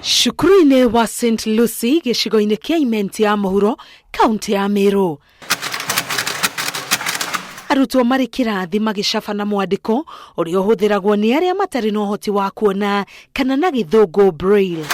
Cukuru-inĩ wa St Lucy gĩcigo-inĩ kĩa Imenti ya mũhuro, kaunti ya Meru, arutwo marĩ kĩrathi magĩcaba na mwandĩko ũrĩa ũhũthĩragwo nĩ arĩa matarĩ na ũhoti wa kuona kana na Gĩthũngũ Braille.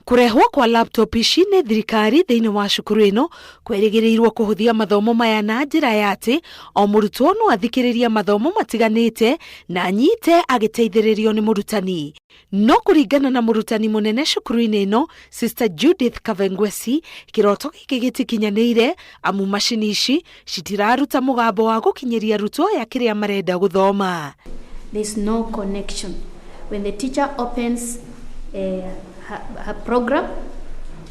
Kũrehwo kwa laptop ici nĩ thirikari thĩinĩ wa cukuru ĩno kwĩrĩgĩrĩirwo kũhũthia mathomo maya na njĩra ya atĩ o mũrutwo no athikĩrĩrie mathomo matiganĩte na anyite agĩteithĩrĩrio nĩ mũrutani. No kũringana na mũrutani mũnene cukuru-inĩ ĩno, Sister Judith Kavengwesi, kĩroto gĩkĩ gĩtikinyanĩire amu macini ici citiraruta mũgambo wa gũkinyĩria arutwo aya kĩrĩa marenda gũthoma. There's no connection. When the teacher opens her program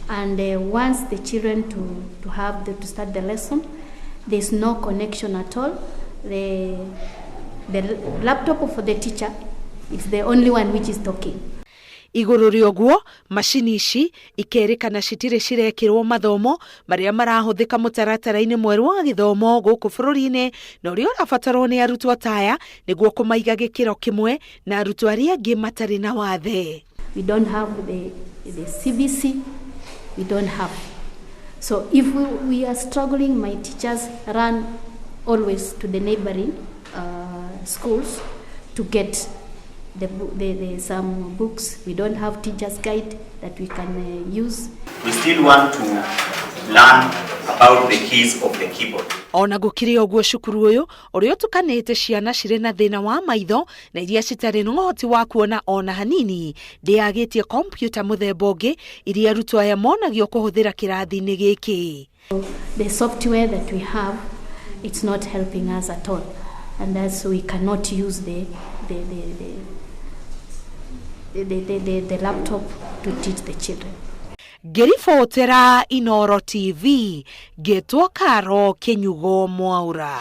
and wants the children to start the lesson, there's no connection at all. The laptop for the teacher is the only one which is talking. Igũrũ rĩa ũguo, macini ici ikerĩkana citirĩ cirekĩrwo mathomo marĩa marahũthĩka mũtaratara-inĩ mwerũ wa gĩthomo gũkũ bũrũri-inĩ na ũrĩa ũrabatarwo nĩ arutwo ta aya nĩguo kũmaiga gĩkĩro kĩmwe na arutwo arĩa angĩ matarĩ na wathe. We don't have the CBC, we don't have. So if we are struggling, my teachers run always to the neighboring schools to get some books. We don't have teacher's guide that we can use. We still want to learn about the keys of the keyboard. Ona gũkĩrĩ ũguo, cukuru ũyũ ũrĩa ũtukanĩte ciana cirĩ na thĩna wa maitho na iria citarĩ na ũhoti wa kuona ona hanini ndĩagĩtie kompiuta mũthemba ũngĩ iria arutwo aya monagio kũhũthĩra kĩrathi-inĩ gĩkĩ. The software that we have, it's not helping us at all. And that's we cannot use the laptop to teach the children. Ngĩribotera Inoro TV, ngĩtwo Karo Kĩnyugo Mwaura.